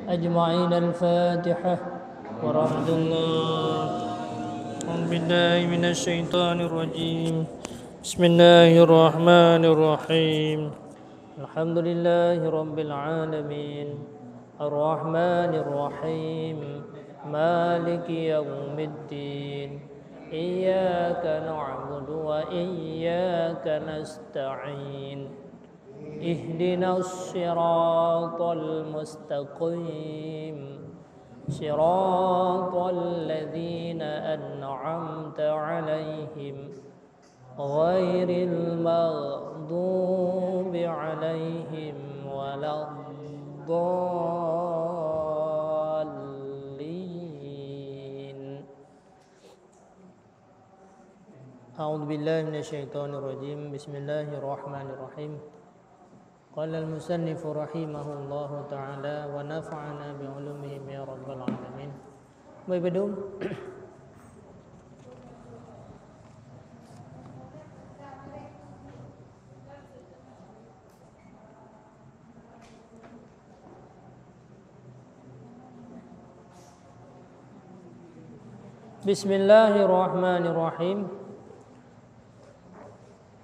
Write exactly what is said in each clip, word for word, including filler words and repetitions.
أجمعين. الفاتحة ورحمة الله. أعوذ بالله من الشيطان الرجيم. بسم الله الرحمن الرحيم. الحمد لله رب العالمين. الرحمن الرحيم. مالك يوم الدين. إياك نعبد وإياك نستعين. اهدنا الصراط المستقيم. صراط الذين أنعمت عليهم. غير المغضوب عليهم ولا الضالين. أعوذ بالله من الشيطان الرجيم. بسم الله الرحمن الرحيم. قال المصنف رحمه الله تعالى ونفعنا بعلومهم يا رب العالمين. Baik, Bedum. Bismillahirrahmanirrahim.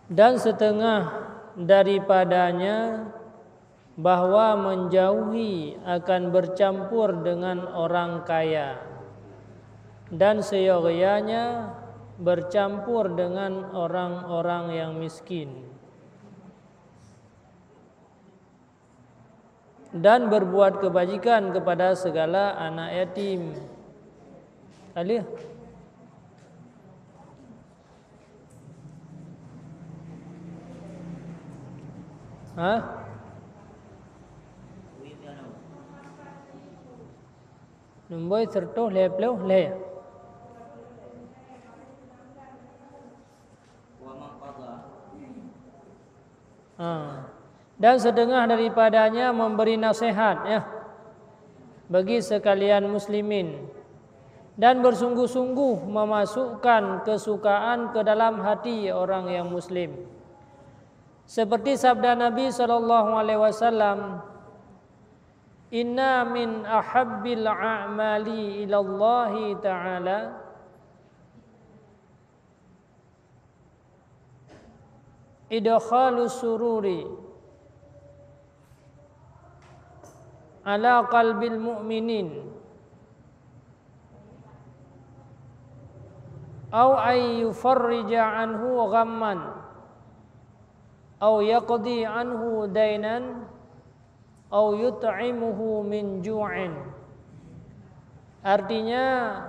Dan setengah daripadanya bahwa menjauhi akan bercampur dengan orang kaya, dan seyogianya bercampur dengan orang-orang yang miskin. Dan berbuat kebajikan kepada segala anak yatim. Alih. Ha? Nombor seratus lima puluh lima. Ha. Dan setengah daripadanya memberi nasihat, ya, bagi sekalian muslimin, dan bersungguh-sungguh memasukkan kesukaan ke dalam hati orang yang muslim. Seperti sabda Nabi sallallahu alaihi wasallam, "Inna min ahabbil a'mali ilallahi ta'ala idkhalus sururi ala qalbil mu'minin, au ay yufarrija anhu ghamman, au yaqdi anhu dainan, au yut'imuhu min ju'in." Artinya,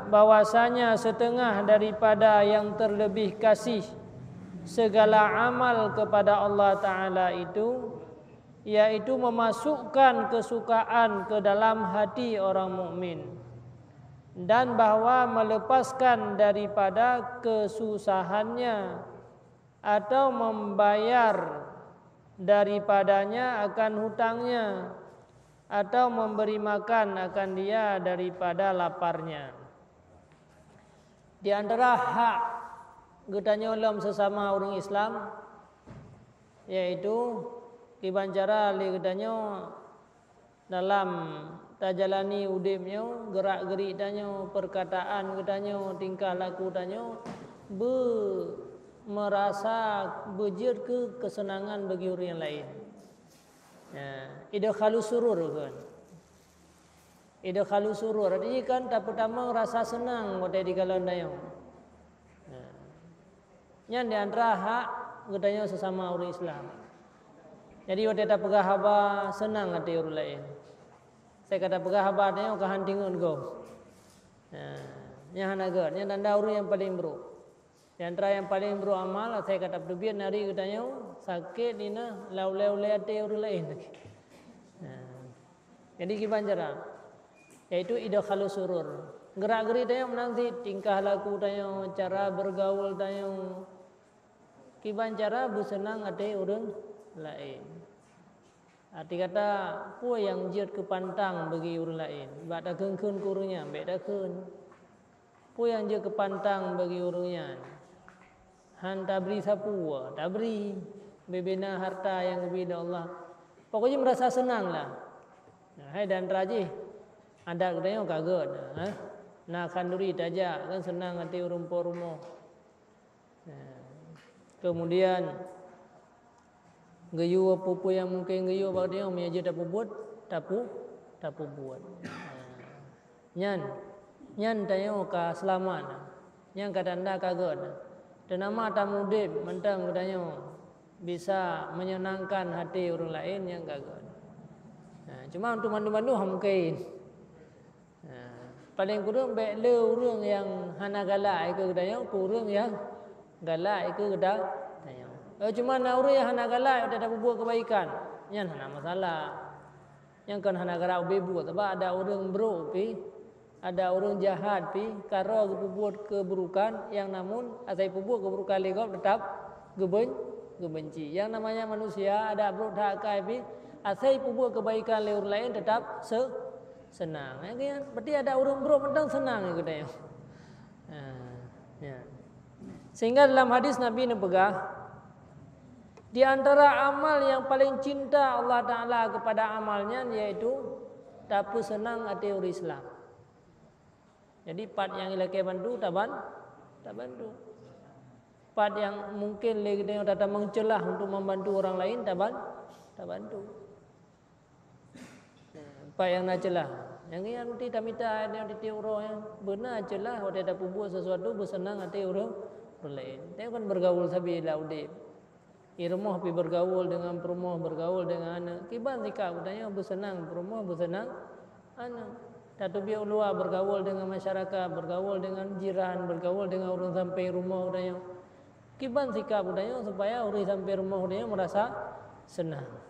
bahwasanya setengah daripada yang terlebih kasih segala amal kepada Allah Ta'ala itu, yaitu memasukkan kesukaan ke dalam hati orang mukmin, dan bahwa melepaskan daripada kesusahannya, atau membayar daripadanya akan hutangnya, atau memberi makan akan dia daripada laparnya. Di antara hak geutanyoe lom sesama ureuëng Islam, yaitu kiban cara lé geutanyoe dalam tajalani udeb nyoe, gerak-gerik tanyoe, perkataan geutanyoe, tingkah laku tanyoe, beu merasa beujeuet keu keuseunangan bagi ureuëng nyang laén. Ya, idkhalus surur kan. Idkhalus surur, artinya kan tapeutamong rasa seunang watée dikalon tanyoe. Ya. Nyan di antara hak geutanyoe sesama ureuëng Islam. Jadi watée tapeugah haba seunang até ureuëng laén. Saya kata peugah haba tanyoe ka han tingon gob. Nah, nyan hana gét, nyan tanda ureuëng nyang paleng brok. Di antara nyang paleng brok amal, saya kata peuteubiet nari geutanyoe sakét nina lam ulée-ulée até ureuëng laén. Nah. Jadi kiban cara, yaitu idkhalus surur. Gerak-gerik tanyoe meunan cit, tingkah laku tanyoe, cara bergaul tanyoe. Kiban cara beuseunang até ureuëng laén. Arti kata, peue nyang jeuet keu pantang bagi ureuëng laén, bak takheun-kheun keu ureuëng nyan, bék takheun. Peue nyang jeuet keu pantang bagi ureuëng nyan, han tabri sapeue, tabri. Bubena harta nyang geubri lé Allah. Pokoknya merasa senang lah. Nah, hai dan rajih. Adat geutanyoe ka gét, eh? Na khanduri tajak, kan seunang até ureuëng po rumoh. Nah, kemudian geuyue peue-peue nyang mungken geuyue bak geutanyoe, meunyo jeuet tapeubuet, tapu-, tapeubuet. Nah, nyan, nyan tanyoe ka seulamat. Nyan ka tanda ka gét. Teunama tamudeb mantong geutanyoe bisa menyenangkan hati ureuëng laén, nyan ka gét. Nah, cuma untuk mandum-mandum hana mungken. Nah, paleng kureueng bék le ureuëng nyang hana galak keu geutanyoe, keu ureuëng nyang galak keu geuta-, geutanyoe. Eh, cuma na ureuëng nyang hana galak watée tapeubuet keubaikan, nyan hana masalah. Nyan kon hana galak ubé buet, sabab ada ureuëng brok pih, ada ureuëng jahat pih, ka roh geupeubuet keuburukan, nyang namun asai peubuet keuburukan lé gob teutap geuben-, geubenci. Nyang namanya manusia, ada brok that akai pih, asai peubuet keubaikan lé ureuëng laén teutap se-, seunang. Nyan, berarti ada ureuëng brok mantong seunang keu geutanyoe. Ha, ya. Sehingga dalam hadis Nabi neupeugah, di antara amal yang paling cinta Allah Taala kepada amal nyan, yaitu tapeuseunang até ureuëng Islam. Jadi, pat nyang ilakée bantu, taban-, tabantu. Pat nyang mungken lé geutanyoe tatamong ceulah untuk membantu orang lain, taban-, tabantu. Pat nyang na ceulah. Nyang nyan meusti tamita, nyan tieb-tieb uroe nyan. Beuna ceulah watée tapeubuet sesuatu beuseunang até ureuëng, ureuëng laén. Tanyoe kan bergaul sabe lam udeb. I rumoh pih bergaul dengan peurumoh, bergaul dengan aneuk. Kiban sikap geutanyoe beuseunang peurumoh, beuseunang aneuk. Tateubiet u luwa bergaul dengan masyarakat, bergaul dengan jiran, bergaul dengan ureuëng sampéng rumoh geutanyoe. Kiban sikap geutanyoe supaya ureuëng sampéng rumoh geutanyoe meurasa seunang.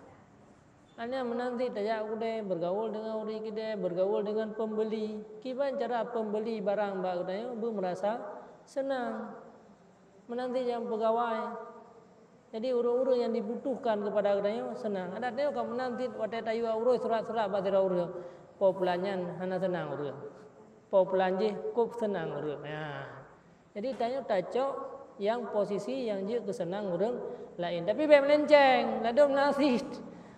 Hanya meunan cit tajak u keudè, bergaul dengan ureuëng keudè, bergaul dengan pembeli. Kiban cara pembeli barang bak geutanyoe beumeurasa seunang. Meunan cit nyang peugawai. Jadi, ureuëng-ureuëng nyang dibutuhkan keupada geutanyoe seunang. Adak tanyoe ka meunan cit watée tayue uroe surat-surat bak sidroe ureuëng. Po pulan nyan hana seunang ureuëng. Po pulan jih kôb seunang ureuëng. Nah. Jadi, tanyoe tacok nyang posisi nyang jeuet keu seunang ureuëng laén. Tapi bék meulenceng, ladôm na cit.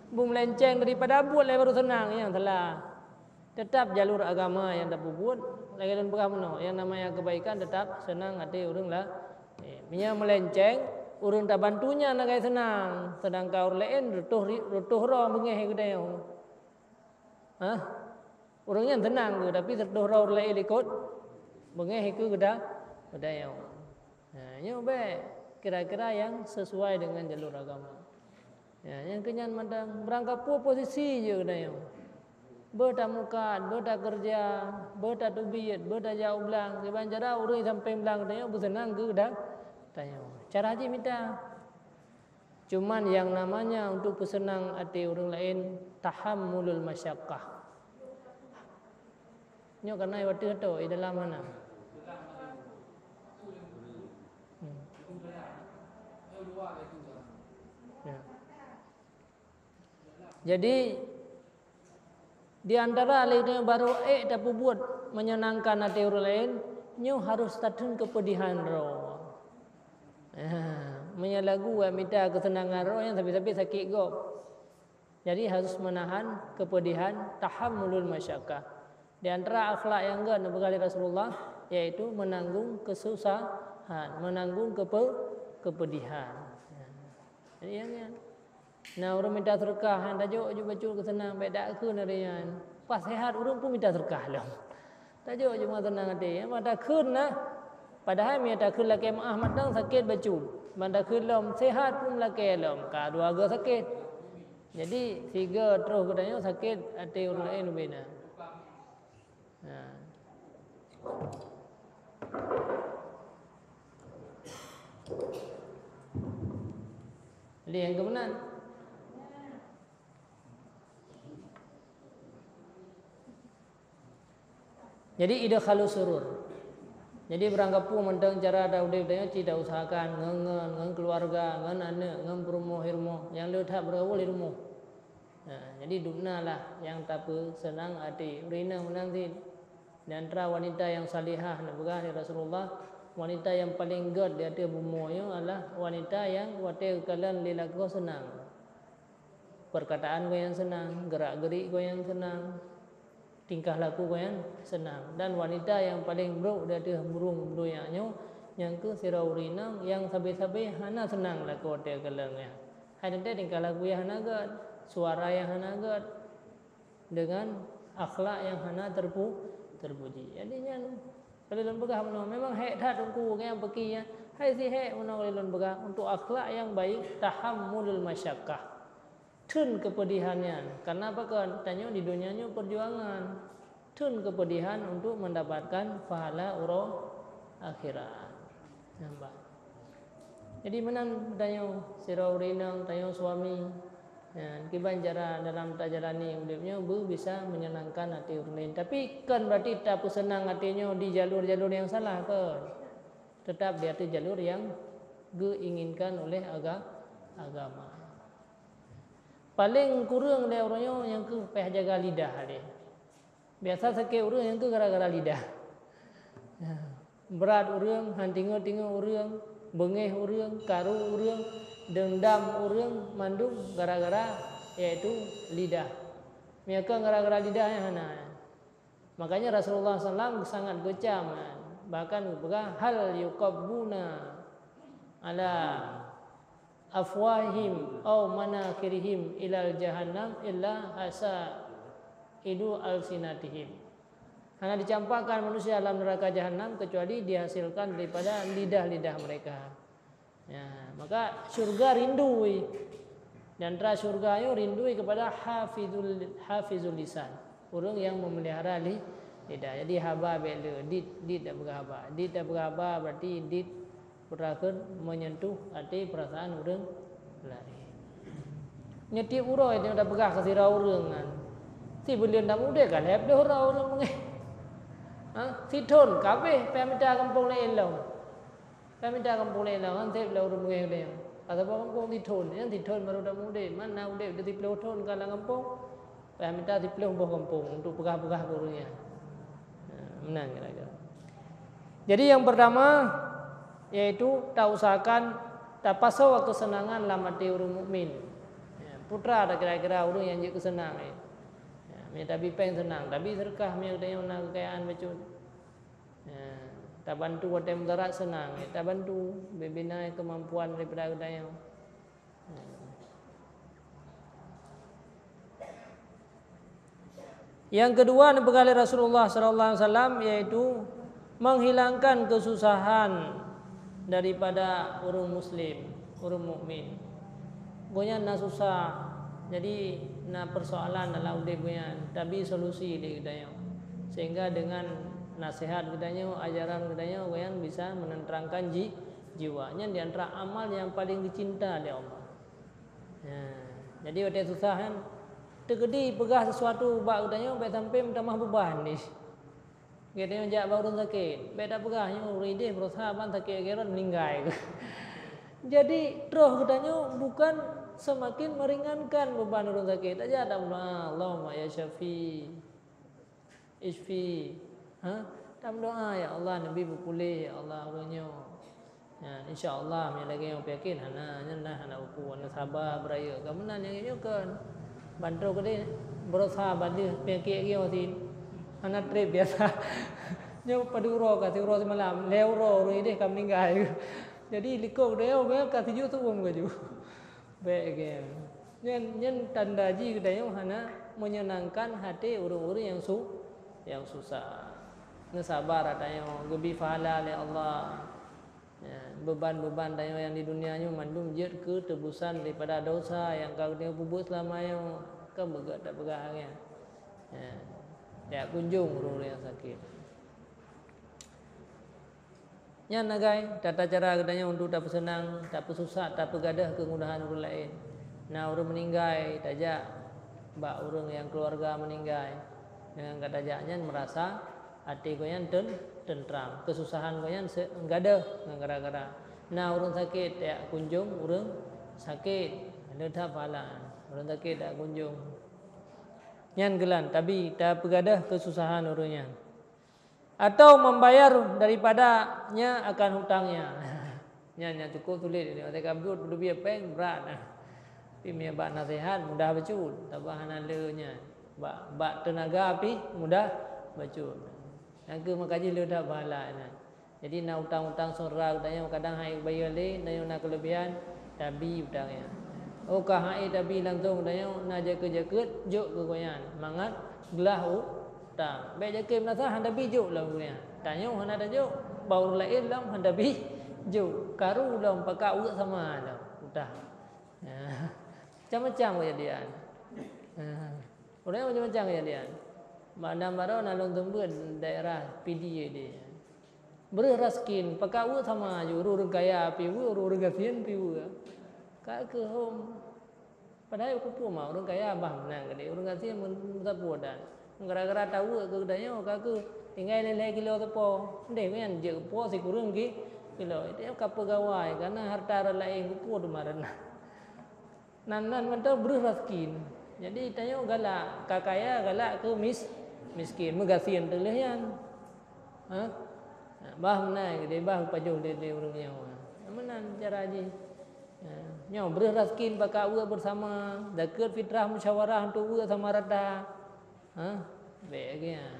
Beumeuleunceng daripada buet lé baru seunang, nyang salah. Teutap jalur agama nyang tapeubuet, lagée lôn peugah meunoe, nyang namanya keubaikan teutap seunang até ureuëng la-, eh, meunyoe meulenceng, ureuëng tabantu nyan lagée seunang, seudangkan ureuëng laén reutoh ri-, reutoh droe beungéh geutanyoe. Hah? Ureuëng nyan seunang geuh, tapi sireutoh droe ureuëng laén likot beungéh keu geuda-, geutanyoe. Nah, nyoe bék kira-kira nyang sesuai dengan jalur agama. Ya, nyang keu nyan mantong, beurangkapeue posisi jeuet geutanyoe. Beuh tamukat, beuh takeureuja, beuh tateubiet, beuh tajak u blang, kiban cara ureuëng sampéng blang geutanyoe beuseunang keu geuda-, geutanyoe. Cara jih mita. Cuman yang namanya untuk peuseunang até ureuëng laén, tahammulul masyaqqah. Nyoe kana watée atau di dalam hana. Hmm. Ya. Jadi, di antara lé nyoe barô ék tapeubuet menyenangkan até ureuëng laén, nyoe harôh tatheun keupeudihan droe. Ah, meunyoe lagu mita keuseunangan droe nyang sabe-sabe sakét gob. Jadi, harôh meunahan keupeudihan, tahammulul masyaqqah. Di antara akhlak nyang gét neupeugah lé Rasulullah, yaitu menanggung kesusahan, menanggung kepe-, keupeudihan. Jadi, nyang nyan. Na ureuëng mita seureukah, han tajok ju bacut keu seunang, bék dak kheun lagée nyan. Pas seuhat ureuëng pun mita seureukah lom. Tajok ju meuseunang até, mata kheun na. Padahai meunyo takheun lakée meuáh mantong sakét bacut. Ban takheun lom seuhat pun lakée lom, ka dua goe sakét. Jadi, sigoe troh geutanyoe sakét até ureuëng laén ubé na. Ha. Jadi, nyang keumeunan. Jadi, idkhalus surur. Jadi, beurangkapeue mantong cara ta udeb tanyoe cit ta usahakan ngon, ngon, ngon keuluwarga, ngon aneuk, ngon peurumoh-rumoh nyang le that beureuguih di rumoh. Nah, jadi dubna lah nyang tapeuseunang até. Ureuëng inong meunan cit. Di antara wanita nyang salihah neupeugah lé Rasulullah, wanita nyang paleng gét di ateueh bumoe nyoe adalah wanita nyang watée geukalon lé lakoe seunang. Peukataan geuh nyang seunang, geurak-geurik geuh nyang seunang. tingkah laku gobnyan seunang. Dan wanita nyang paleng brok di ateueh burông donya nyoe, nyang keuh sidroe ureueng inong nyang sabe-sabe hana seunang laku watèe kalon nyan. Hai teuntèe tingkah laku nyang hana gèt, suara nyang hana gèt, dengan akhlak nyang hana terpu-, terpuji. Jadi nyan, kalau lôn peugah bunoe, memang hék that Teungku nyang peuki nyan. Hai si hék bunoe kalau lôn peugah, untuk akhlak nyang baik, tahammulul masyaqqah. Theun keupeudihan nyan. Karena apa kon? Tanyoe di donya nyoe perjuangan. Theun keupeudihan untuk mendapatkan pahala uroe akhirat. Nampak? Jadi meunan tanyoe sidroe ureueng inong, tanyoe suami. Ya, kiban cara dalam tajalani udép nyoe beu bisa menyenangkan hati ureueng laén. Tapi kon berarti tapeuseunang hati nyoe di jalur-jalur nyang salah, kon. Tetap di ateueh jalur nyang geuinginkan oleh aga-, agama. Paleng kureueng lé ureueng nyoe nyang keuh payah jaga lidah lé. Biasa sakét ureueng nyang keuh gara-gara lidah. Brat ureueng, han tingoe-tingoe ureueng, beungéh ureueng, karu ureueng, deundam ureueng, mandum gara-gara, yaitu lidah. Meunyoe kon gara-gara lidah nyan hana. Makanya Rasulullah sallam sangat geucam, bahkan geupeugah, "Hal yuqabbuna ala afwahihim aw manakhirihim ilal jahannam illa hasaidu alsinatihim." Hana dicampakkan manusia dalam neraka jahanam kecuali dihasilkan daripada lidah-lidah mereka. Ya, maka syurga rindu. Di antara syurga nyoe rindu kepada hafizul, hafizul lisan. Ureueng nyang memelihara li-, lidah. Jadi haba bèk le, dit, dit tapeugah haba. Dit tapeugah haba berarti dit peutrakeun menyentuh até perasaan ureueng laén. Nyoe tiep uroe nyoe tapeugah keu sidroe ureueng nyan. Sibuleuen tamude ka lhèe ploh uroe ureueng beungéh. Ha? Sithon kabeh payah mita gampông laén lom. Ka mita gampông laén lom, han sép lé ureueng beungéh lé. Ka saboh gampông sithon, nyan sithon barô tamude. Man na udép di siploh thon ka lam gampông, payah mita siploh boh gampông untuk peugah-peugah keu ureueng nyan. Nah, meunan kira-kira. Jadi, yang pertama, yaitu tausahakan tapasoe kesenangan lam até ureueng mukmin. Ya, putra dah kira-kira ureueng nyang jeuet keuseunang, ya. Ya, meunyo tabi péng seunang, tabi seudeukah meunyo geutanyoe na keukayaan bacut. Ya, tabantu watèe mudarat seunang, ya, tabantu, beu bina kemampuan daripada geutanyoe. Ya. Yang kedua, neupeugah lé Rasulullah sallallahu alaihi wasallam, yaitu menghilangkan kesusahan daripada ureueng muslim, ureueng mukmin. Gobnyan na susah, jadi na persoalan dalam udép gobnyan, tabi solusi lé geutanyoe. Sehingga dengan nasihat geutanyoe, ajaran geutanyoe, gobnyan bisa menenteramkan ji-, jiwa. Nyan di antara amal nyang paleng geucinta lé Allah. Ya. Jadi watèe susah kan, teukeudi peugah sesuatu bak geutanyoe, bèk sampai meutamah beuban jih. Geutanyoe jak bak ureueng sakét, bèk tapeugah nyoe ureueng idéh beurasa ban sakét lagèe rot meuninggai. Jadi, troh geutanyoe bukan semakin meringankan beban ureueng sakét. Tajak tameudoa, "Allahumma ya syafi, isyfi." Ha? Tameudoa, "Ya Allah, neubi peupuléh, ya Allah, ureueng nyoe." Nyan, insya Allah, meunyo lagèe nyoe penyakit, hana, nyan dah hana uku, hana saba beurayeuk. Ka meunan nyang nyoe kon. Ban troh keudéh, beurasa ban deuh penyakit lagèe nyoe sit. Hana trép biasa. Nyoe padum uroe ka, siuroe simalam, lhèe uroe ureueng idéh ka meuninggai. Jadi, likot geutanyoe ka sijuek seuuem laju. Bèk lagèe nyan. Nyan, nyan tanda jih geutanyoe hana menyenangkan hati ureueng-ureueng nyang su-, nyang susah. Neusabar geutanyoe, geubi pahala lé Allah. Ya, beban-beban tanyoe nyang di dunia nyoe mandum jeuet keu teubusan daripada dosa nyang ka geutanyoe peubuet seulama nyoe, kan beugèt tapeugah lagèe nyan. Ya, jak kunjong ureueng-ureueng nyang sakét. Nyan na gai, tata cara geutanyoe untuk tapeuseunang, tapeususah, tapeugadôh keumudahan ureueng laén. Na ureueng meuninggai, tajak bak ureueng nyang keuluwarga meuninggai. Deungon ka tajak nyan meurasa até gobnyan ten-, teuntram, keususahan gobnyan se-, gadôh ngon gara-gara. Na ureueng sakét, tajak kunjong ureueng sakét, le that pahala. Ureueng sakét tajak kunjong. Nyan geulan, tabi tapeugadôh keususahan ureueng nyan. Atau membayar daripadanya akan hutangnya. Nyan, nyan cukôp sulet. Watèe ka beujeuet, peuteubiet péng, brat. Tapi meunyo bak naseuhat, mudah bacut. Tapi hana le nyan. Bak, bak teunaga pih mudah bacut. Nyang keuh maka jih le that bahala nyan. Jadi na utang-utang syedara geutanyoe kadang han ék bayeue lé, tanyoe na keuleubihan, tabi utang nyan. Oh ka han ék tabi langsong geutanyoe na jakeuet-jakeuet jok keu gobnyan mangat glah utang. Bèk jakeuet meunasah han tabi jok lom gobnyan. Tanyoe hana tajok, bak ureueng laén lom han tabi jok. Karu lom pakat weuek sama lom utang. Macam-macam keujadian. Ureueng macam-macam keujadian. Bak Padang Baroe na lôn seumeubeuet daerah Pidie di. Breuh raskin, pakat weuek sama aju, ureueng kaya pih weuek, ureueng gasien pih weuek. Ka keuh hom. Padahai keupeue ma ureueng kaya bah meunan keudéh, ureueng gasien meusapeue dan. Gara-gara taweuek keu geutanyoe ka keuh tinggai lhèe-lhèe kilo teupeu. Ndeh nyan jeuet keupeue sikureueng ki-, kilo. Itu ka peugawai, karena harta ureueng laén keupeue teuma reunan. Nan, nan mantong breuh raskin. Jadi tanyoe galak, ka kaya galak keu mis-, miskin, meugasien teuleuh nyan. Ha? Bah meunan geude, bah pajoh lé, lé ureueng nyoe. Meunan cara jih. Ha. Nyoe breuh raskin pakat weuek beusama, zakeuet fitrah musyawarah untuk weuek sama rata. Ha? Bèk lagèe nyan.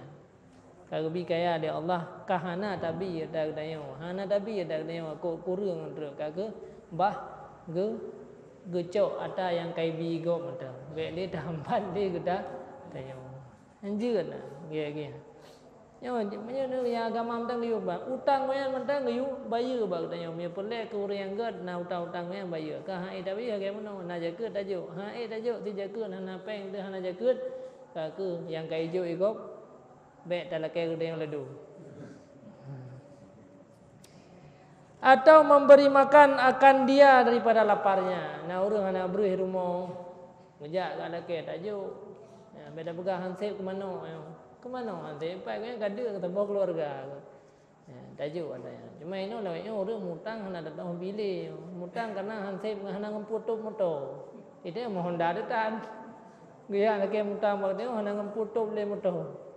Ka geubi kaya lé Allah, ka hana tabi ata geutanyoe, hana tabi ata geutanyoe, kok kureueng treuk ka keuh bah geu-, geucok ata nyang ka ibi gob mantong. Bèk lé tahambat lé geuta-, geutanyoe. Hanjeuet na, lagèe-lagèe nyan. Nyoe, meunyoe nyang agama mantong geuyue ba-, utang nyan mantong geuyue bayeue bak geutanyoe. Meunyoe peureulèe keu ureueng nyang gèt na utang-utang nyan bayeue. Ka han ék tabayeue lagèe meunoe, na jakeuet tajok. Han ék tajok, si jakeuet hana péng teuh hana jakeuet, ka keuh nyang ka ijok i gob, bèk talakèe geutanyoe ladôm. Atau memberi makan akan dia daripada laparnya. Na ureueng hana breuh rumoh, geujak ka lakèe tajok. Ya, bèk tapeugah han sép keu manok nyoe. Keu manok han sép, pat nyan ka deuk keu saboh keuluwarga. Ya, tajok ata nyan. Cuma inoe lawét nyoe ureueng mutang hana tatong bile. Mutang karena han sép hana ngon peue tôp moto. Itu meuhonda teuh tan. Geujak lakèe mutang bak tanyoe hana ngon peue tôp lé moto.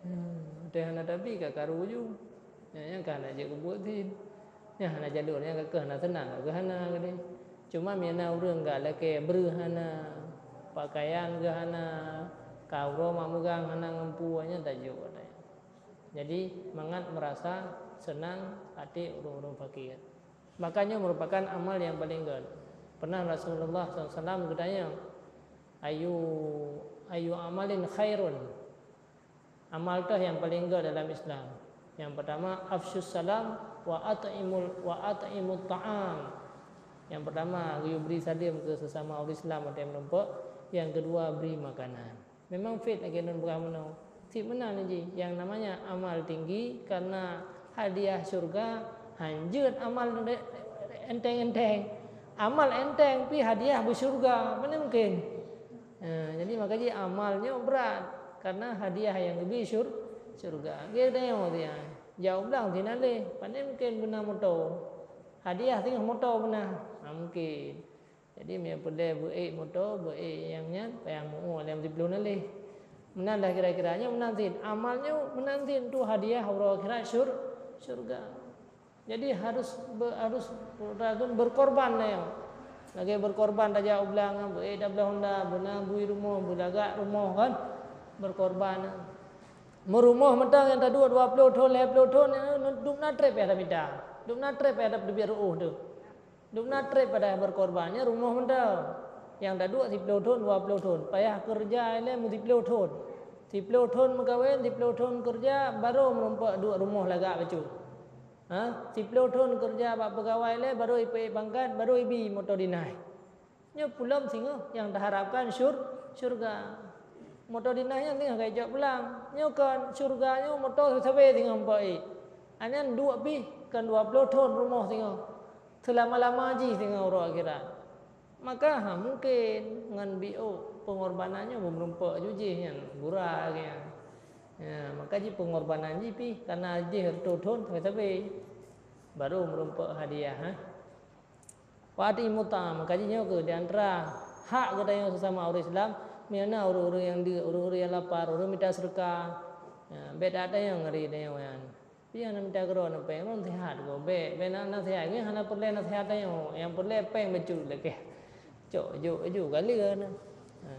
Hmm, watèe hana tabi ka karu ju. Nyan, nyan ka hana jeuet keu buet zin. Nyan hana jalur, nyan ka keuh hana seunang, ka keuh hana keudéh. Cuma meunyo na ureueng ka lakèe breuh hana, pakaian geuh hana, ka uroe mak meugang hana ngon peue, nyan tajok ata nyan. Jadi, mangat meurasa seunang até ureueng-ureueng fakir. Maka nyoe merupakan amal nyang paleng gèt. Pernah Rasulullah sallallahu alaihi wasallam geutanyong, "Ayu, ayu amalin khairun?" Amal toh nyang paleng gèt dalam Islam. Nyang pertama, afsyus salam wa at'imul, wa at'imut ta'am. Nyang pertama, geuyue bri saleuem keu sesama ureueng Islam watèe meurumpok. Nyang keudua, bri makanan. Memang fit lagèe lôn peugah meunoe. Cit meunan jih, yang namanya amal tinggi karena hadiah syurga, hanjeuet amal enteng-enteng. Amal enteng pih hadiah beusyurga, mana mungkin? Ha, jadi maka jih amal nyoe brat karena hadiah nyang geubi syur-, syurga. Lagèe tanyoe, jak u blang sinan lé, pane mungkin beuna moto. Hadiah singoh moto beuna. Ha, mungkin. Jadi meunyo peureulèe beu-ék moto, beu-ék nyang nyan, payah meu-ueh lé meusiplôh nalèh. Meunan dah kira-kira nyoe meunan cit. Amal nyoe meunan cit untuk hadiah uroe akhirat syur-, syurga. Jadi harus be-, harus, harus berkorban nyoe. Lagèe berkorban tajak u blang, beu-ék tabloe honda, beuna bui rumoh, beulagak rumoh kan. Berkorban. Meurumoh mantong nyang taduek dua ploh thon, lhèe ploh thon, dum na trép payah tamita. Dum na trép payah tateubiet ru'ôh teuh. Dum na trép payah berkorban, nyan rumoh mantong. Nyang taduek siploh thon, dua ploh thon, payah keureuja ilèe meusiploh thon. Siploh thon meukawen, siploh thon keureuja, barô meurumpok duek rumoh lagak bacut. Ha? Siploh thon keureuja bak peugawai ilèe, barô ipeuék pangkat, barô ibi moto dinas. Nyoe peulom singoh nyang taharapkan syur-, syurga. Moto dinas nyan singoh ka ijok pulang. Nyoe kon syurga nyoe moto sabe-sabe singoh meuék. Nyan duek pih kon dua ploh thon rumoh singoh. Seulama-lama jih singoh uroe akhirat. Maka ha mungken ngon biôk peungorbanan nyoe beumeurumpok ju jih nyan gura lagèe nyan. Ya, maka jih peungorbanan jih pih karena jih reutôh thon sabe-sabe. Barô meurumpok hadiah, ha. Wa at'imut ta'am, maka jih nyoe keuh di antara hak geutanyoe sesama ureueng Islam, meunyo na ureueng-ureueng nyang deuk, ureueng-ureueng nyang lapar, ureueng mita seudeukah. Ya, bèk that tanyong ngon geutanyoe nyan. Pian na mita keudroe na péng, lôn sihat gob, bèk, bèk na nasihat. Nyan hana peureulèe nasihat tanyoe, nyang peureulèe péng bacut lakèe. Cok, jok, jok, ka lheueh na. Ha.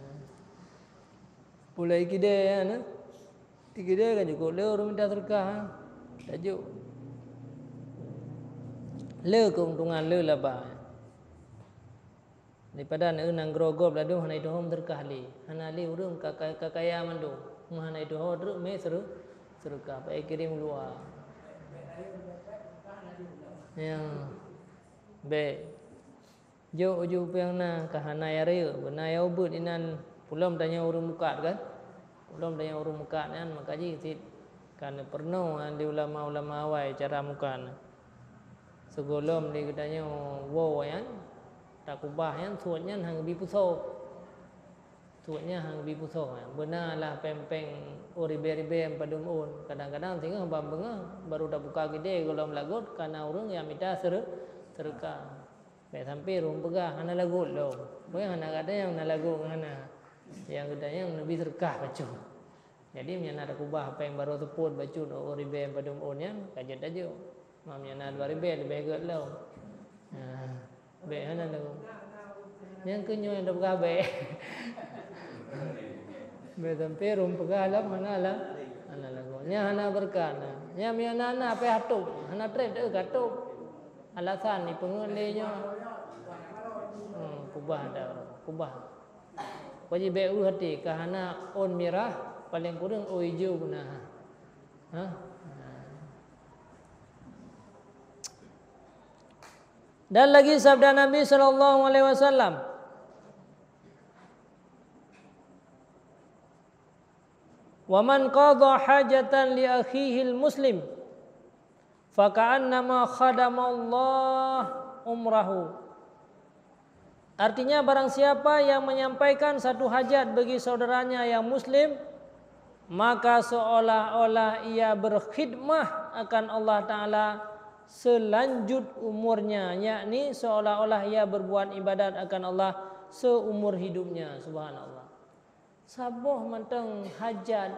Mulai kidée, ya, na? Di kidée kan jukuk le ureuëng minta seudeukah, ha? Tajuk. Le keuntungan, le laba. Daripada na nanggroe gob ladôm hana jituho seudeukah lé. Hana lé ureuëng ka, ka, ka kaya mandum. Hana jituho treuk mé seureu-, seudeukah, bèk kirém luwa. Ya. Bèk. Jok uju peue nyang na, ka hana ya rayeuk, beuna ya ubeuet inan. Pulom tanyoe ureuëng mukat kan? Pulom tanyoe ureuëng mukat nyan, maka jih cit ka neupeurunoe di ulama-ulama awai cara mukat. Sigohlom di geutanyoe woe nyan, takubah nyan, suet nyan han geubi peusoe. Suet nyan han geubi peusoe nyan. Beuna lah péng-péng ribèe-ribèe padum ôn. Kadang-kadang singoh ban beungoh baru tabuka kidée gohlom lagot, ka na ureuëng nyang mita seure-, seudeukah. Bèk sampai ureuëng peugah hana lagot lom. Peue hana gata nyang na lagot ngon hana. Nyang gata nyang neubi seudeukah bacut. Jadi meunyoe na takubah péng barô seupôt bacut ribèe padum ôn nyan, ka jeuet tajok. Ma meunyoe na dua ribèe leubeh gét lom. Ha, bèk hana lagot. Nyang keu nyoe nyang tapeugah bèk. Bèk sampai ureuëng peugah lom hana la-, hana lagot. Nyan hana beureukat na. Nyan meunyoe na, na payah tôb. Hana trép teuh ka tôb. Alasan jipeungeut lé nyoe. Hmm, kubah dah, kubah. Pokok jih bèk ueh até, ka hana ôn mirah, paléng kureueng ôn ijo beuna. Ha? Dan lagi sabda Nabi sallallahu alaihi wasallam, "Wa man qadha hajatan li akhihil muslim, faka'annama khadamallah umrahu." Artinya, barang siapa yang menyampaikan satu hajat bagi saudaranya yang muslim, maka seolah-olah ia berkhidmah akan Allah Ta'ala selanjut umurnya, yakni seolah-olah ia berbuat ibadat akan Allah seumur hidupnya. Subhanallah. Saboh mantong hajat,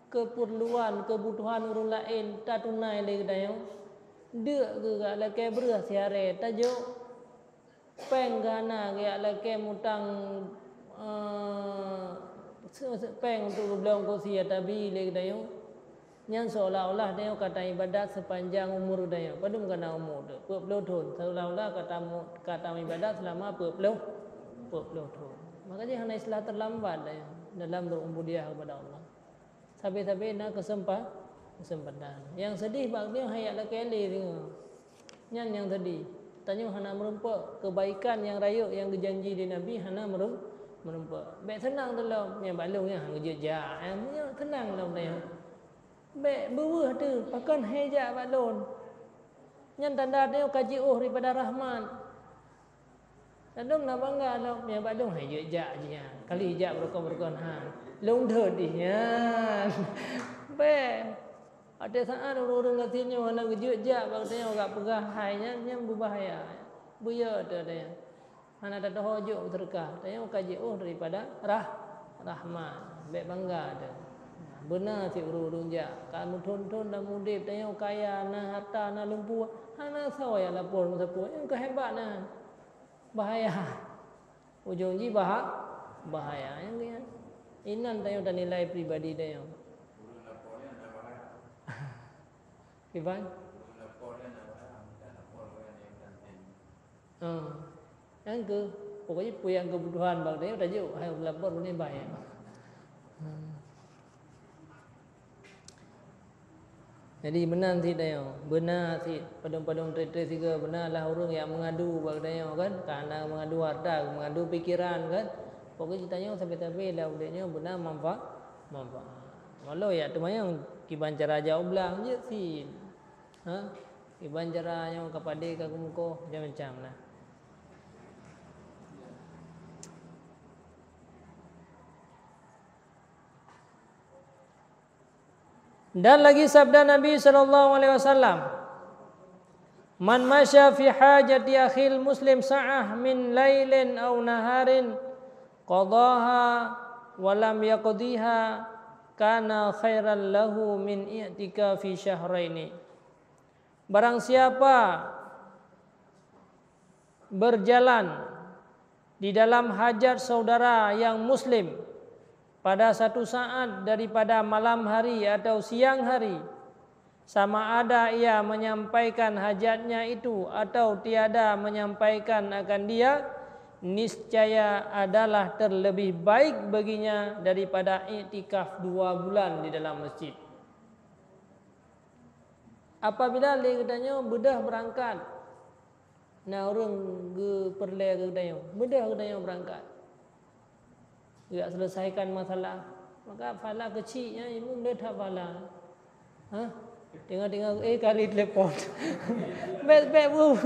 keupeurluan, keubutuhan ureuëng laén tatunai lé geutanyoe. Deuk geuh jak lakée breueh siharée tajok. Péng geuh hana jak lakée mutang, eh, se-, se-, péng untuk geubloe ongkot sie tabi lé geutanyoe. Nyan seolah-olah tanyoe ka taibadat seupanjang umu tanyoe. Padum ka na umu teuh? Peuet ploh thon. Seolah-olah ka tamu-, ka taibadat seulama peuet ploh, peuet ploh thon. Maka jih hana istilah teulambat tanyoe dalam berubudiah kepada Allah. Sabe-sabe na keuseumpa-, keuseumpatan. Nyang seudeh bak nyoe hai jak lakée lé singoh. Nyan nyang seudeh. Tanyoe hana meurumpok keubaikan nyang rayeuk nyang geujanji lé Nabi hana meurum-, meurumpok. Bèk seunang teulom, nyang bak lôn nyan han geujeuet jak. Nyan seunang lom tanyoe. Bèk beuweueh teuh, pakon hai jak bak lôn. Nyan tanda tanyoe ka jiôh daripada rahmat. Ladôm na bangga lom, nyang bak lôn hai jeuet jak jih nyan. Kali jak beurukon-beurukon han. Lôn deuet jih nyan. Bèk. Watée saát ureuëng-ureuëng gasien nyoe hana geujeuet jak bak tanyoe, gak peugah hai nyan, nyan beubahaya. Beuyeu teuh tanyoe. Hana tatuho jok seudeukah, tanyoe ka jiôh daripada rah-, rahmat. Bèk bangga teuh. Beuna cit ureuëng-ureuëng jak, ka meuthon-thon lam udeb, tanyoe kaya, na harta, na lumpue, hana soe jak lapor meusapeue, nyan keuhebat na. Bahaya. Ujong jih baha-, bahaya. Nyang keu nyan, inan tanyoe tanilai pribadi tanyoe. Kiban? Ah. Nyang keu, pokok jih peue nyang keubutuhan bak tanyoe tajok, hai lapor ulôn nibak nyan. Hmm. Jadi meunan cit tanyoe, beuna cit padum-padum trép-trép sigoe, beuna lah ureuëng nyang meungadu bak tanyoe kan, ka hana meungadu harta, meungadu pikeran kan. Pokok jih tanyoe sabe-sabe lam udeb nyoe beuna manfa-, manfaat. Walau jak teumanyong kiban cara jak u blang jeuet cit. Ha? Kiban cara nyoe ka padé ka keumeukoh, macam-macam lah. Dan lagi sabda Nabi sallallahu alaihi wasallam, "Man masya fi hajati akhil muslim sa'ah min lailin aw naharin qadaha wa lam yaqdiha kana khairan lahu min i'tikafi syahraini." Barang siapa berjalan di dalam hajat saudara yang muslim, Pada satu saat daripada malam hari atau siang hari, sama ada ia menyampaikan hajatnya itu atau tiada menyampaikan akan dia, niscaya adalah terlebih baik baginya daripada iktikaf dua bulan di dalam masjid. Apabila lé geutanyoe beudôh beurangkat, na ureuëng geupeureulée keu geutanyoe, beudôh geutanyoe beurangkat, geujak selesaikan masalah, maka pahala keuchik nyan, imeum le that pahala. Hah? Tinggai-tinggai, eh, kali telepon. Bék, bék bu,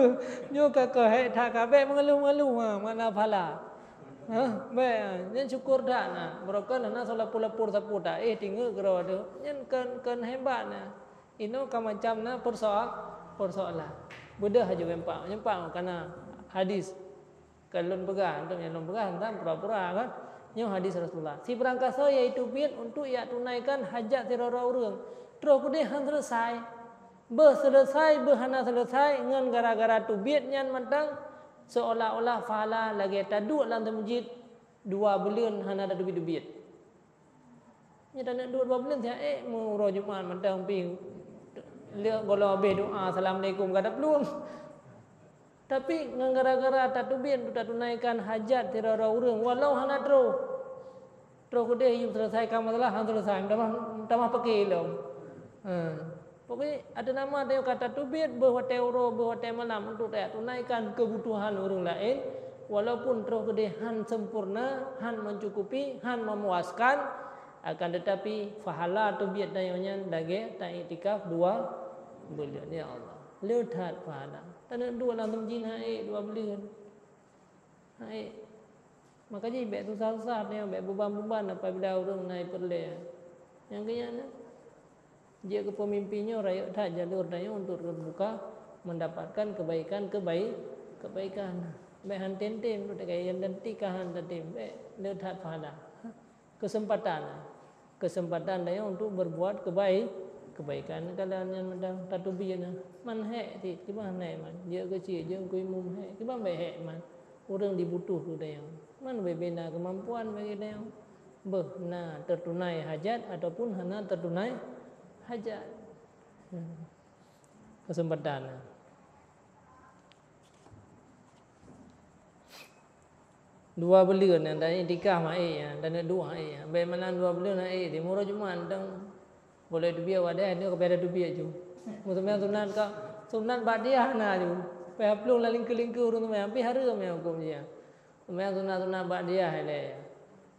nyoe ka keuh hék that ka, bék meungeuluh-meungeuluh, ha, makna pahala. Hah? Bék, ha. Nyan syukur that na. Barokon hana soe lapor-lapor sapeue that. Eh, tingeuk keudroe teuh. Nyan kon, kon hebat na. Inoe ka macam na persoal-, persoalan. Beudôh haju empak, empak kana hadis. Ka lôn peugah, antom nyang lôn peugah teuntang pura-pura kan. Nyoe hadis Rasulullah. Si beurangkasoe yaitu biet untuk jak tunaikan hajat sidroe-droe ureuëng. Troh keudeh han selesai. Beuh selesai, beuh hana selesai, ngon gara-gara teubiet nyan mantong seolah-olah pahala lagée taduek lam teumeujiet dua buleuen hana tateubiet-teubiet. Nyan taneuk duek dua buleuen siat ék, meu uroe Jumat mantong pih le gohlom habéh doa, assalamualaikum ka taplueng. Tapi ngon gara-gara tateubiet untuk tatunaikan hajat sidroe-droe ureuëng, walau hana troh. Troh keudeh yum selesaikan masalah, han selesai, tamah, tamah peuke lom. Ha. Pokoknya, ada nama tanyoe ka tateubiet beuh watée uroe, beuh watée malam untuk tajak tunaikan keubutuhan ureuëng laén, walaupun troh keudeh han sempurna, han mencukupi, han memuaskan, akan tetapi pahala teubiet tanyoe nyan lagée taiktikaf dua buleuen. Ya Allah, le that pahala. Taneuk duek lam teumeujiet han ék dua buleuen. Hai, maka jih bék susah-susah tanyoe, bék beuban-beuban apabila ureuëng na peureulée. Nyang keu nyan, jeuet keu peumimpin nyoe rayeuk that jalur tanyoe untuk teubuka mendapatkan kebaikan-kebai-, kebaikan. Bék han tem-tem, untuk takai nyang dan tika han tatem, bék le that pahala. Keuseumpatan. Keuseumpatan tanyoe untuk berbuat kebai-, kebaikan. Kalau nyan mantong tateubiet na, man hék cit, kiban han hék man. Jeuet keu cit, jeuet keu imeum hék, kiban bék hék man. Ureuëng jibutuh keu tanyoe. Man ubé-bé na keumampuan bagi tanyoe. Beuh na teutunai hajat ataupun hana teutunai hajat. Hmm. Keuseumpatan. Dua buleuen nyan, dan iktikaf ma ék nyan, dan duek ék nyan. Bék malam dua buleuen na ék, timu uroe Jumat, dan boleh teubiet wadah, nyoe ka payah teubiet ju. Meuseumayang sunat ka, sunat ba'diyah na ju. Payah plueng lam lingkeue-lingkeue ureuëng seumayang, pih hareuem nyan hukôm jih. Seumayang sunat-sunat ba'diyah ilée.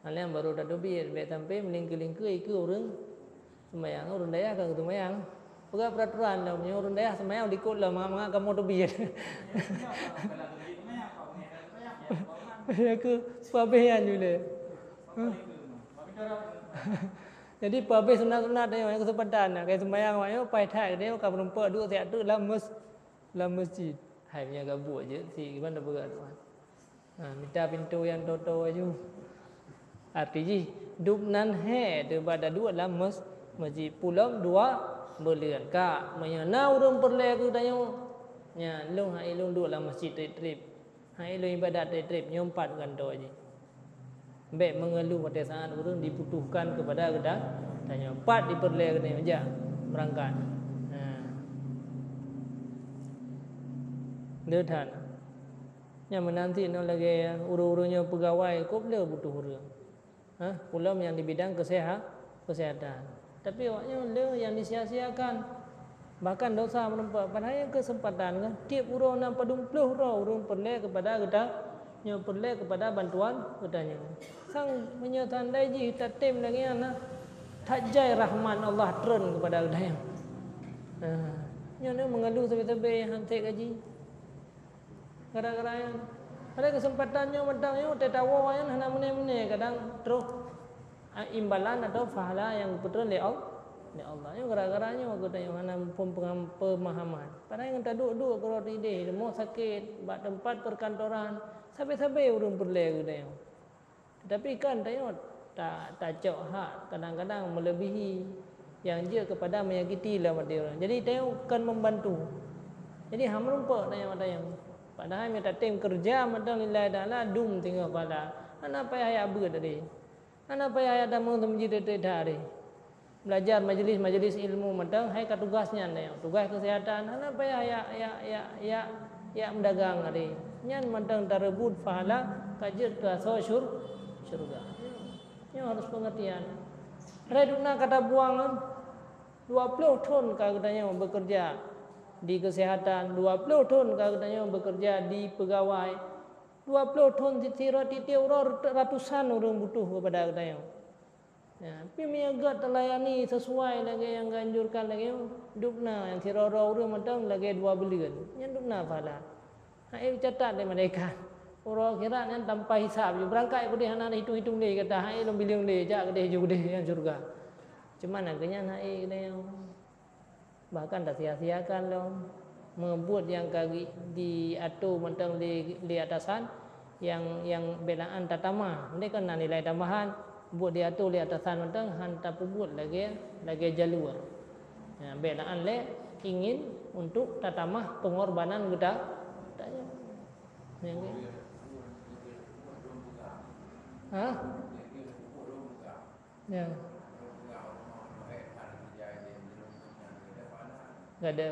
Nyan baru tateubiet, bék sampai meulingkeue-lingkeue ikeue ureuëng seumayang, ureuëng dayah ka geuseumayang. Peugah peraturan lom, nyoe ureuëng dayah seumayang likot lom, mangat-mangat kamoe teubiet. Ya ke, peuhabéh nyan ju lé. Jadi peuhabéh sunat-sunat nyoe, nyan keuseumpatan, ka seumayang awak nyoe, paih that nyoe ka meurumpok duek siat teuk lam mes-, lam masjid. Hai, meunyoe ka buet jeuet, si kiban tapeugah tu. Ha, mita pintoe nyang toe-toe aju. Arti jih, dum nan hék teuh bak taduek lam mes-, masjid pulang dua buleuen. Ka, meunyoe na ureuëng peureulée keu tanyoe, nyan lôn han ék lôn duek lam masjid treb-treb. Han ék lôn ibadat treb-treb, nyoe pat gantoe jih. Bék meungeuluh watée saat ureuëng dibutuhkan keupada geuta-, tanyoe. Pat dipeureulée keu tanyoe jak meurangkat. Ha. Le that. Nyan meunan cit nyoe lagée ureuëng-ureuëng nyoe peugawai, kôb le butuh ureuëng. Hah, ulôn nyang di bidang keseha-, kesehatan. Tapi awak nyoe le nyang disia-siakan. Bahkan dosa meurumpok, padahai nyan keuseumpatan kan. Tieb uroe na padum ploh droe ureuëng peureulée keupada geuta-, nyoe peureulée keupada bantuan geutanyoe. Sang meunyoe seundai jih tatem lagée nyan na, that jai rahmat Allah treun keupada geutanyoe. Ha, nyoe na meungeuluh sabe-sabe han sép gaji. Gara-gara nyan. Padahai keuseumpatan nyoe mantong nyoe teuh tawoe nyan hana meuné-meuné, kadang troh, a, imbalan atau pahala nyang geupeutrön lé Al-, lé Allah. Nyoe gara-gara nyoe geutanyoe hana muphom peungam-, peumahaman. Padahai ngon taduek-duek keudroe idéh, rumoh sakét, bak teumpat peukantoran, sabe-sabe ureuëng peureulée geutanyoe. Tetapi kan tanyoe ta-, tacok hak kadang-kadang meuleubèhi nyang jeuet keupada menyakiti lam até ureuëng. Jadi tanyoe kon membantu. Jadi hana meurumpok tanyoe, tanyoe. Padahai meunyoe tatem keureuja mantong lillahi ta'ala dum singoh pahala. Hana payah jak beuet tadi. Hana payah jak tamong seumeujid tiep-tiep hari. Belajar majelis-majelis ilmu mantong hai ka tugaih nyan tanyoe. Tugaih keuseuhatan hana payah jak, jak, jak, jak, jak meudagang hari. Nyan mantong tareubot pahala ka jeuet keu asoe syur-, syeuruga. Nyoe harus pengertian. Hai dum na ka tabuang kan? Dua ploh thon ka geutanyoe bekerja di kesehatan, dua ploh thon ka geutanyoe bekerja di pegawai, dua ploh thon sidroe tiep-tiep uroe ratusan ureuëng butuh kepada geutanyoe. Ya, tapi meunyoe gét teulayani sesuai lagée nyang geuanjurkan lagée nyoe, dum na nyang sidroe-droe ureuëng mantong lagée dua buleuen, nyan dum na pahala. Hana catat lé malaikat. Uroe akhirat nyan tanpa hisab, beurangkat keudeh hana hitung-hitung lé, kata hana lom bileung lé, jak keudeh ju keudeh nyan syeuruga. Cuma na geuhnyan hana keudeh. Bahkan tasia-siakan lom. Meubuet nyang ka diatur mantong lé, lé atasan, nyang, nyang beulaan tatamah. Andai kan na nilai tambahan, buet diatur lé atasan mantong han tapeubuet lagée, lagée jalur. Ya, beulaan lé ingin untuk tatamah pengorbanan geuta-, geutanyoe. Ya, kan? Hah? Ya. Gada.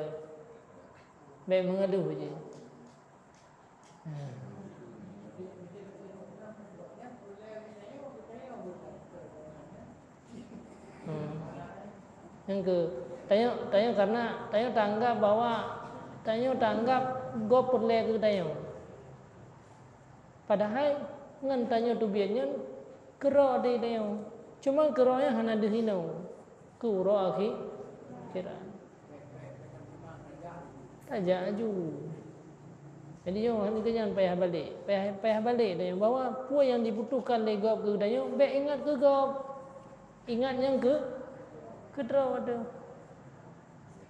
Baik mengeluh je. Hmm. Hmm. Nyang keu, tanyoe, tanyoe karena tanyoe tanggap bahwa tanyoe tanggap gob peureulée keu tanyoe. Padahai ngon tanyoe teubiet nyan keudroe di tanyoe. Cuma keudroe nyan hana deuh inoe keu uroe akhi-, akhirat. Tajak laju. Jadi, nyoe hana keunyan payah balek. Payah, payah balek tanyoe bahwa peue nyang dibutuhkan lé gob keu tanyoe, bék ingat keu gob. Ingat nyang keu, keu droe teuh.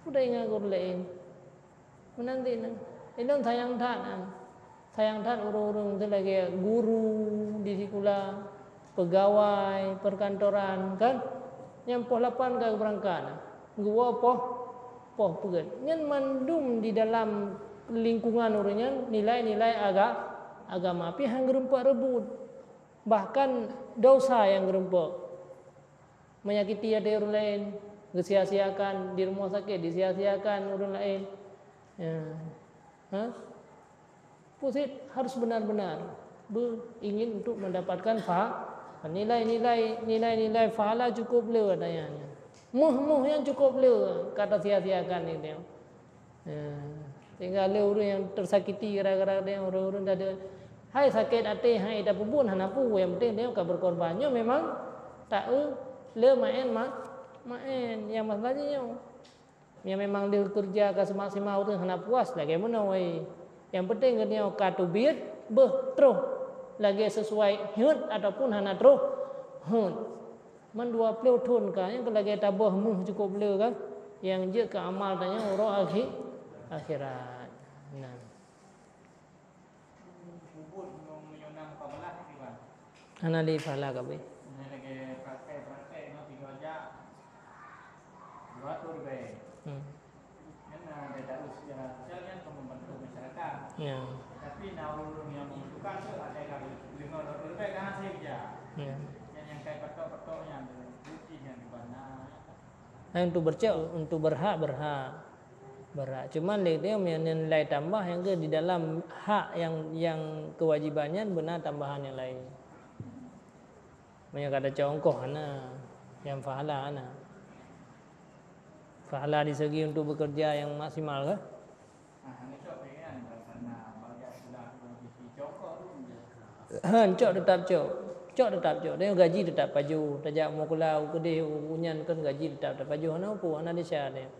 Udah ingat keu ureuëng laén. Meunan cit na. Ilôn sayang that, sayang that ureuëng-ureuëng teuh lagée guru di sikula, peugawai perkantoran, kan? Nyang poh lapan ka geubeurangkat, geuwoe poh, poh peuet. Nyan mandum di dalam lingkungan ureuëng nyan nilai-nilai aga-, agama, pih han geurumpok reubot. Bahkan dosa nyang geurumpok. Menyakiti até ureuëng laén, geusia-siakan, di rumoh sakét disia-siakan ureuëng laén. Ya. Ha? Pusit harus benar-benar be-, ingin untuk mendapatkan fa-, nilai-nilai, nilai-nilai pahala cukup le katanya. Méuh-méuh nyang cukup le ka tasia-siakan itu. Ya. Sehingga le ureuëng nyang tersakiti gara-gara dia, ureuëng-ureuëng tadi, hai sakét até, hai tapeubuet hana peue, nyang penting dia ka berkorban. Nyoe memang tak eu le maén ma-, maén. Nyang masalah jih nyoe. Nyang memang le keureuja ka seumaksimal ureuëng hana puas lagée meunoe. Nyang penting geutanyoe ka teubiet beuh troh lagée sesuai heuet ataupun hana troh heuet. Man dua ploh thon ka, nyang keu lagée taboh méuh cukup le ka, nyang jeuet keu amal tanyoe uroe akhi-, akhirat. Nah. Hana lé pahala kabeh. Hmm. Kan, ah, dia tak urus secara sosial kan, untuk membantu masyarakat. Ya. Tapi na ureuëng nyang membutuhkan tu ada yang lebih, lebih baik kan hasil kerja. Ya. Yang, yang kayak petok-petok yang tu, putih yang di mana. Nah, untuk bercok, untuk berhak, berhak. Berhak. Cuman lé dia punya nilai tambah yang ke di dalam hak yang, yang kewajiban nyan beuna tambahan yang lain. Meunyoe ka tacok ongkoh hana, nyang pahala hana. Pahala di segi untuk bekerja yang maksimal kah? Ha, cok tetap cok. Cok tetap cok. Dia gaji tetap pajoh. Tajak mukula u keudeh u nyan kan gaji tetap tapajoh. Hana peue, hana desya dia.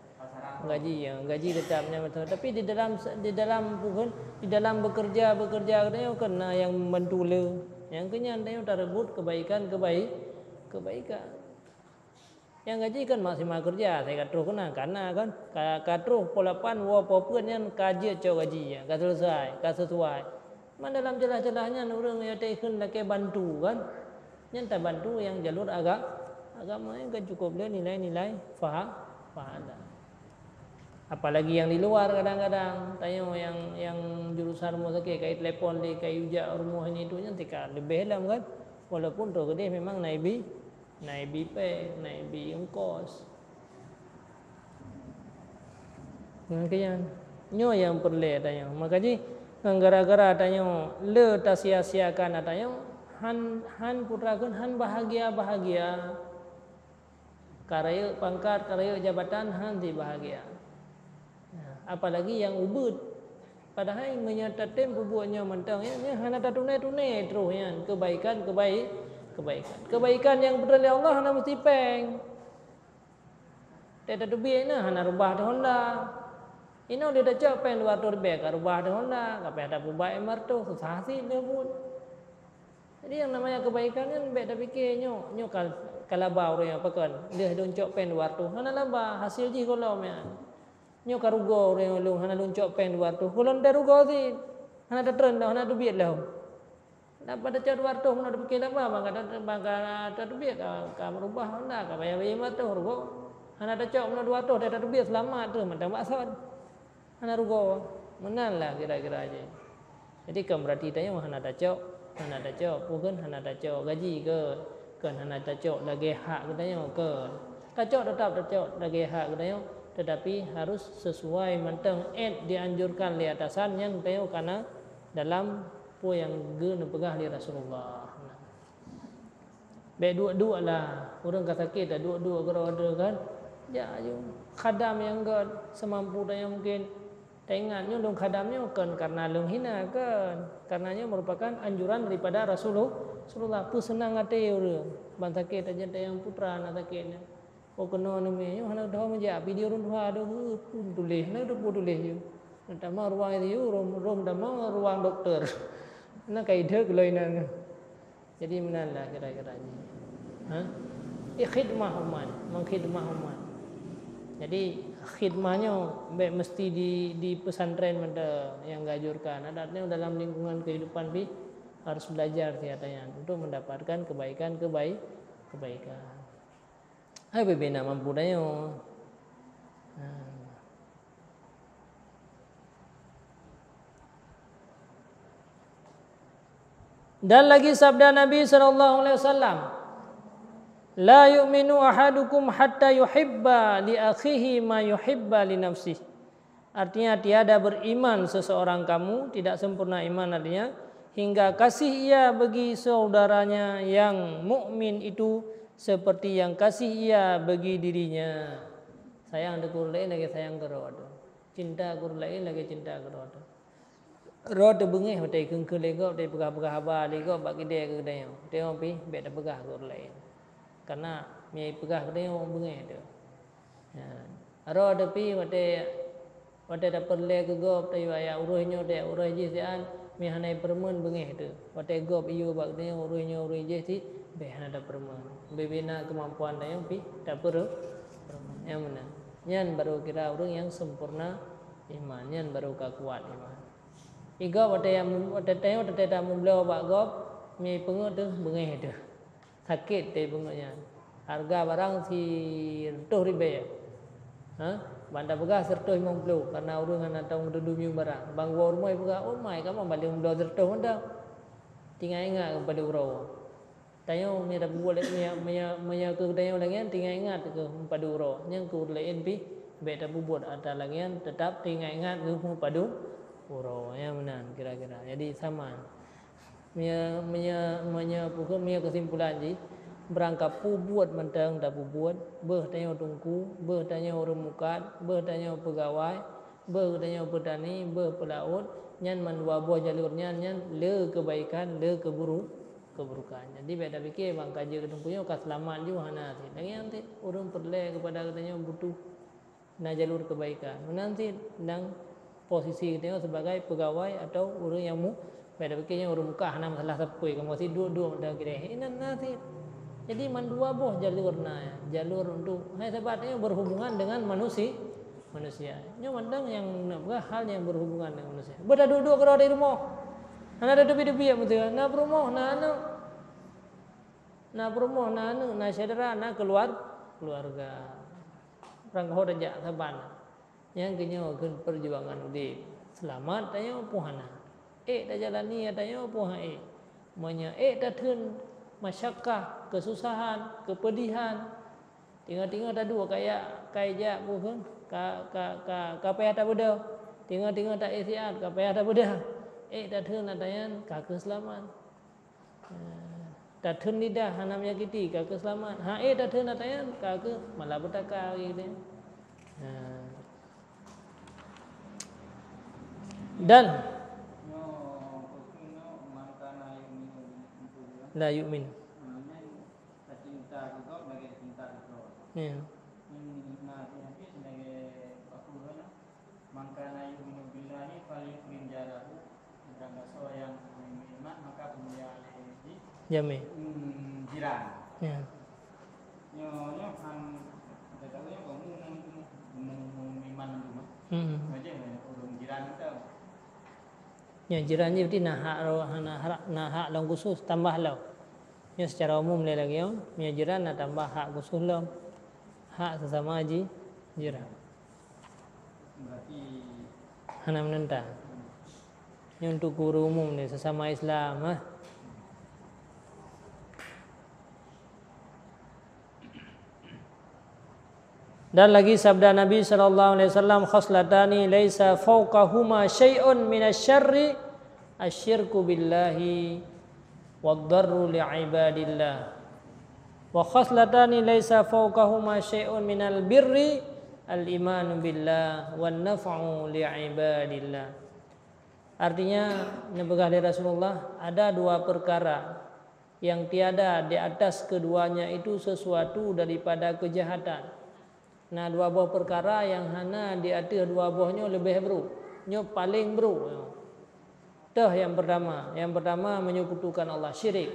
Gaji, ya, gaji tetap nyan beutôi. Tapi di dalam, di dalam bukan, di dalam bekerja, bekerja katanya kan na yang membantu le. Yang kenyan dia tarebut kebaikan, kebaik, kebaikan. Nyang gaji kan maksimal keureuja, asai ka troh keunan, kana kan, ka, ka troh poh lapan, woe poh peuet nyan ka jeuet cok gaji, ka selesai, ka sesuai. Man dalam celah-celah nyan ureuëng nyang teukheun lakée bantu kan, nyan tabantu nyang jalur aga-, agama nyan kan cukup le nilai-nilai paha-, pahala. Apalagi nyang di luar kadang-kadang, tanyoe nyang, nyang jurusan rumoh sakét, kai telepon lé, kai ujak rumoh ini itu nyan tika leubeh lom kan. Walaupun troh keudeh memang na ibi, na ibi péng, na ibi ongkos. Nyan keuh nyan. Nyoe nyang peureulée tanyoe. Maka jih, ngon gara-gara tanyoe le tasia-siakan ata nyoe, han, han putra kheun han bahagia-bahagia. Ka rayeuk pangkat, ka rayeuk jabatan, han cit bahagia. Nah, apalagi nyang ubit. Padahai meunyoe tatem peubuet nyoe mantong, nyan, nyan hana tatuné-tuné troh nyan kebaikan, kebai-, kebaikan. Kebaikan nyang peureulée lé Allah hana meusti péng. Teuh tateubiet na hana reubah teuh Honda. Inoe lé tacok péng dua reutôh ribèe ka reubah teuh Honda, ka payah tapeubat lima reutôh, susah cit lé buet. Jadi, yang namanya kebaikan nyan bèk tapike nyoe, nyoe ka, ka laba ureuëng nyoe pakon. Lheueh lôn cok péng dua reutôh, hana laba, hasil jih gohlom nyan. Nyoe ka rugoe ureuëng nyoe lôn, hana lôn cok péng dua reutôh, gohlom teurugoe cit. Hana tatreun lom, hana teubiet lom. Laba tacok dua reutôh, meunan tapike laba, ban ka ta-, ban ka tateubiet, ka, ka meurubah Honda, ka bayar lima reutôh rugoe. Hana tacok meunan dua reutôh, tateubiet seulamat troh mantong bak sot. Hana rugoe, meunan lah kira-kira jih. Jadi, kon beurati tanyoe hana tacok, hana tacok, peue kheun hana tacok gaji kheun, kheun hana tacok lagée hak geutanyoe kheun. Tacok teutap tacok lagée hak geutanyoe, teutapi harus sesuai mantong ék dianjurkan lé atasan nyan tanyoe kana dalam peue nyang geuneupeugah lé Rasulullah. Bék duek-duek lah, ureuëng ka sakét dah duek-duek keudroe-droe kan. Jak aju khadam nyang gét seumampu tanyoe mungken. Taingat nyoe lôn khadam nyoe kon karena lôn hina, kon. Karena nyoe merupakan anjuran daripada Rasulul-, Rasulullah. Peuseunang até ureuëng ban sakét, tajeuet tayang putra na sakét nyan. Oh, keunoe neumé nyoe hana teuho meujak, pi di ureuëng tuha dong, eh, pun tuléh, na teupeue tuléh nyoe. Na tamong ruang I C U, rom, rom tamong ruang doktor. Na ka ideh keuloi nan. Jadi meunan lah kira-kira jih. Ha? Eh, khidmah umat, mengkhidmah umat. Jadi khidmah nyoe bék mesti di, di pesantren mantong nyang geuanjurkan. Adat nyoe dalam lingkungan kehidupan pih harus belajar siat nyan untuk mendapatkan kebaikan-kebai-, kebaikan. Hai bubena mampu tanyoe. Ha. Dan lagi sabda Nabi sallallahu alaihi wasallam, "La yu'minu ahadukum hatta yuhibba li akhihi ma yuhibba li nafsihi." Artinya, tiada beriman seseorang kamu, tidak sempurna iman artinya, hingga kasih ia bagi saudaranya yang mukmin itu seperti yang kasih ia bagi dirinya. Sayang teuh keu ureuëng laén lagée sayang keu droe teuh. Cinta keu ureuëng laén lagée cinta keu droe teuh. Droe teuh beungéh watée kheun-kheun lé gob, watée peugah-peugah haba lé gob bak kidée keu geutanyoe. Tanyoe pih bék tapeugah keu ureuëng laén. Karena meunyo peugah keu tanyoe beungéh teuh. Ya. Droe teuh pih watée, watée tapeureulée keu gob, tayue ayah uroe nyoe, tayue uroe jih sian, mi hana ipeureumeun beungéh teuh. Watée gob iyue bak tanyoe uroe nyoe uroe jih cit, bék hana tapeureumeun. Bubena keumampuan tanyoe pih tapeureu-, peureumeun. Nyang meunan. Nyan baru kira ureuëng nyang sempurna iman, nyan baru ka kuat iman. Igob watée nyang, watée tanyoe teutab mumeubloe bak gob, mi peungeuet teuh beungéh teuh. Sakét teuh beungeuet nyan. Hareuga barang sireutôh ribée. Ha? Ban tapeugah sireutôh limong ploh, karena ureuëng hana tong dudu mium barang. Ban geuwoe u rumoh ipeugah, "Oh mai, kamoe ban lheueh meubloe sireutôh mantong." Tingat-ingat keu padub uroe. Tanyoe meunyo tapeubuet lé, meunyo, meunyo, meunyo keu tanyoe lagée nyan, tingat-ingat keu padub uroe. Nyang keu ureuëng laén pih bék tapeubuet atra lagée nyan, teutab tingat-ingat keu padub uroe. Nyang meunan kira-kira. Jadi sama. Meunyo, meunyo, meunyo peue kheun, meunyo keusimpulan jih, beurangkapeue buet mantong tapeubuet, beuh tanyoe teungku, beuh tanyoe ureuëng mukat, beuh tanyoe peugawai, beuh tanyoe peutani, beuh peulaôt, nyan mandua boh jalur nyan, nyan le keubaikan, le keuburu-, keuburukan. Jadi bék tapike ban ka jeuet keu teungku nyoe ka seulamat ju, hana cit. Lagée nyan cit, ureuëng peureulée keupada geutanyoe butuh na jalur keubaikan. Meunan cit nang posisi geutanyoe sibagai peugawai atawa ureuëng nyang mu-, bék tapike nyoe ureuëng mukat hana masalah sapeue, kamoe cit duek-duek mantong kideh. Inan na cit. Jadi mandua boh jalur na, jalur untuk, hai, sabab nyoe berhubungan dengan manusi-, manusia. Nyoe mantong nyang neupeugah hal nyang berhubungan dengan manusia. Beuta duek-duek keudroe di rumoh. Hana tateubiet-teubiet meuteue. Na peurumoh, na aneuëk. Na peurumoh, na aneuëk, na syedara, na keuluar-, keuluarga. Ureuëng ho tajak saban. Nyang keunyoe kheun peujuangan udeb. Seulamat tanyoe peue hana. Ék tajalani tanyoe peue han ék. Meunyoe ék tatheun masyakkah, keususahan, keupeudihan. Teungoh-teungoh taduek kaya, kai jak peue kheun, ka, ka, ka, ka payah tabeudôh. Teungoh-teungoh ta-éh siat, ka payah tabeudôh. Ék tatheun atra nyan ka keuh seulamat. Tatheun lidah hana menyakiti, ka keuh seulamat. Ha, ék tatheun atra nyan ka keuh malapetaka gitu. Ha. Dan la yu'min. Ya. Man kana yu'minu billahi falyukrim jarahu. Barang gasoe nyang meuiman maka peumulia lé jih. Jamé. Hmm, jiran. Ya. Nyoe, nyoe han, kita tahu nyoe kaum umum, umum, umum iman tu mah. Hmm. Macam mana ureueng jiran kita? Ya, jiran jih berarti na hak ro-, na hak, na hak lom khusus tambah lom. Nyoe secara umum lé lagée nyoe, meunyoe jiran na tambah hak khusus lom. Hak sesama ji-, jiran. Hana meunentang. Nyoe untuk guru umum ni, sesama Islam, ah. Dan lagi sabda Nabi sallallahu alaihi wasallam, "Khaslatani laisa fauqahuma syai'un minasyarri asyirku billahi waddarru li ibadillah. Wa khaslatani laisa fauqahuma syai'un minal birri al-imanu billah wan naf'u li ibadillah." Artinya, neupeugah lé Rasulullah, ada dua perkara yang tiada di atas keduanya itu sesuatu daripada kejahatan. Na dua boh peukara nyang hana di ateueh dua boh nyoe leubeh brok. Nyoe paleng brok nyoe. Toh nyang peurtama, nyang peurtama menyekutukan Allah, syirik.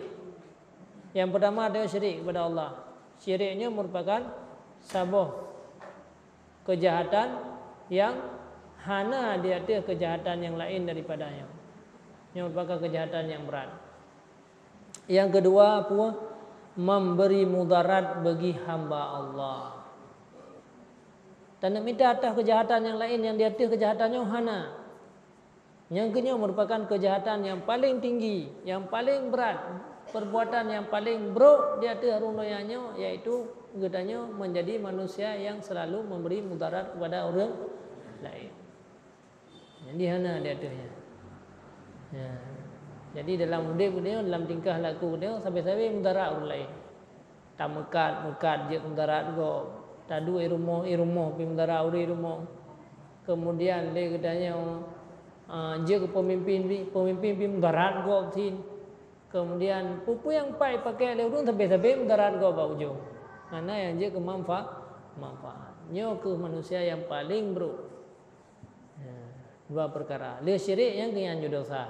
Nyang peurtama teuh syirik kepada Allah. Syirik nyoe merupakan saboh keujahatan nyang hana di ateueh keujahatan nyang laén daripada nyoe. Nyoe merupakan keujahatan nyang brat. Nyang keudua, peue? Memberi mudarat bagi hamba Allah. Taneuk mita ateueh keujahatan nyang laén nyang di ateueh keujahatan nyoe hana. Nyang keunyoe merupakan keujahatan nyang paleng tinggi, nyang paleng brat, perbuatan nyang paleng brok di ateueh runonya nyoe, yaitu geutanyoe menjadi manusia yang selalu memberi mudarat kepada ureueng laén. Jadi hana di ateueh nyan. Ya. Jadi dalam udeb geutanyoe, dalam tingkah laku geutanyoe, sabe-sabe mudarat ureueng laén. Tameukat, meukat jeuet mudarat gob. Taduek i rumoh, i rumoh pi mudarat ureueng i rumoh. Kemudian lé geutanyoe, ah, jeuet keu peumimpin pi, peumimpin pi mudarat gob cit. Kemudian peue-peue nyang pat ipaké lé ureueng sabe-sabe mudarat gob bak ujong. Hana nyang jeuet keu manfa-, manfaat. Nyoe keuh manusia nyang paleng brok. Ya, dua peukara. Lheueh syirik nyang keu nyan jeuet desya.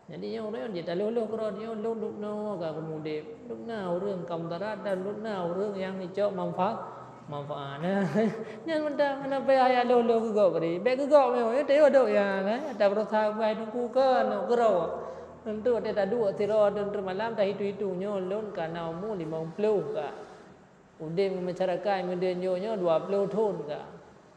Jadi nyoe ureueng jeuet taloh-loh keudroe, nyoe lôn dubna ka keumudeb. Dubna ureueng ka mudarat dan dubna ureueng nyang icok manfa-, manfaat. Nyan mantong hana payah loh-loh keu gob bri. Bék keu gob nyoe, nyoe tayue dok ya, eh. Ata berusaha bai teungku keunoe keudroe. Teuntu watée taduek sidroe teuntu malam tahitung-hitung nyoe lôn ka na umu limong ploh ka. Udeb ngon masyarakat Medan nyoe nyoe dua ploh thon ka.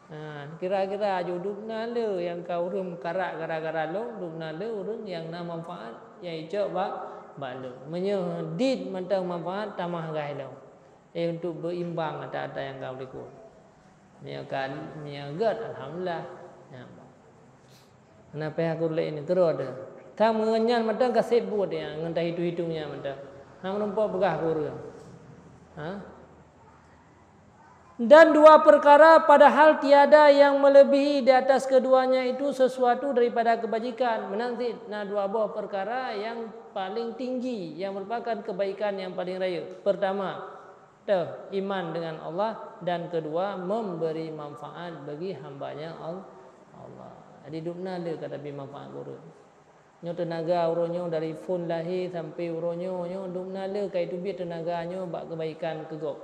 Ha, kira-kira aju dubna le nyang ka ureueng meukarat gara-gara lôn, dubna le ureueng nyang na manfaat nyang icok bak, bak lôn. Meunyoe dit mantong manfaat tamah gaih lôn. Eh, untuk beuimbang ata-ata nyang ka likot. Meunyoe ka, meunyoe gét, alhamdulillah. Ya. Hana payah keu lé ini keudroe teuh. Ka meungon nyan mantong ka seb buet nyan, ngon tahitung-hitung nyan mantong. Hana meurumpok peugah keu ureueng. Ha? Dan dua perkara padahal tiada yang melebihi di atas keduanya itu sesuatu daripada kebajikan. Meunan cit na dua boh perkara yang paling tinggi, yang merupakan kebaikan yang paling raya. Pertama, Teuh, iman dengan Allah, dan keudua, memberi manfaat bagi hamba-Nya Al-, Allah. Jadi, dubna le ka tabri manfaat keu ureueng. Nyoe teunaga uroe nyoe dari phon lahé sampai uroe nyoe, nyoe dubna le ka iteubiet teunaga nyoe bak keubaikan keu gob.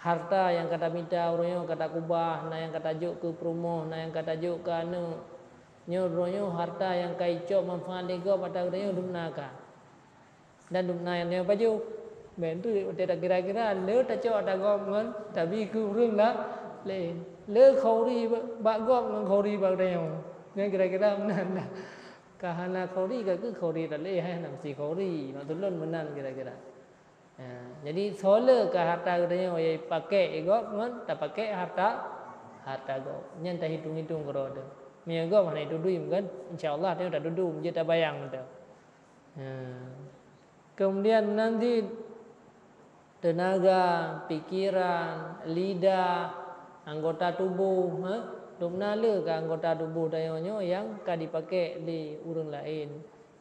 Harta nyang ka tamita uroe nyoe ka takubah, na nyang ka tajok keu peurumoh, na nyang ka tajok keu aneuk. Nyoe uroe nyoe harta nyang ka icok manfaat lé gob ata uroe nyoe dubna ka. Dan dubna nyan pajoh. Meunan tu, watée takira-kira, le tacok ata gob ngon tabi keu ureueng la-, laén. Le khauri ba-, bak gob ngon khauri bak tanyoe. Nyan kira-kira meunan dah. Ka hana khauri, ka keuh khauri talèh, hai hana meusti khauri. Maksud lôn meunan kira-kira. Ha, jadi soe le ka harta geutanyoe, ya, pakék gob ngon tapakék harta, harta gob. Nyan tahitung-hitung keudroe teuh. Meunyoe gob hana jitudui, mungken insya Allah tanyoe tatudui, meujeuet tabayang teuh. Ha. Kemudian nanti teunaga, pikiran, lidah, anggota tuboh, ha? Dum na le keu anggota tuboh tanyoe nyoe nyang ka dipakék lé ureuëng laén.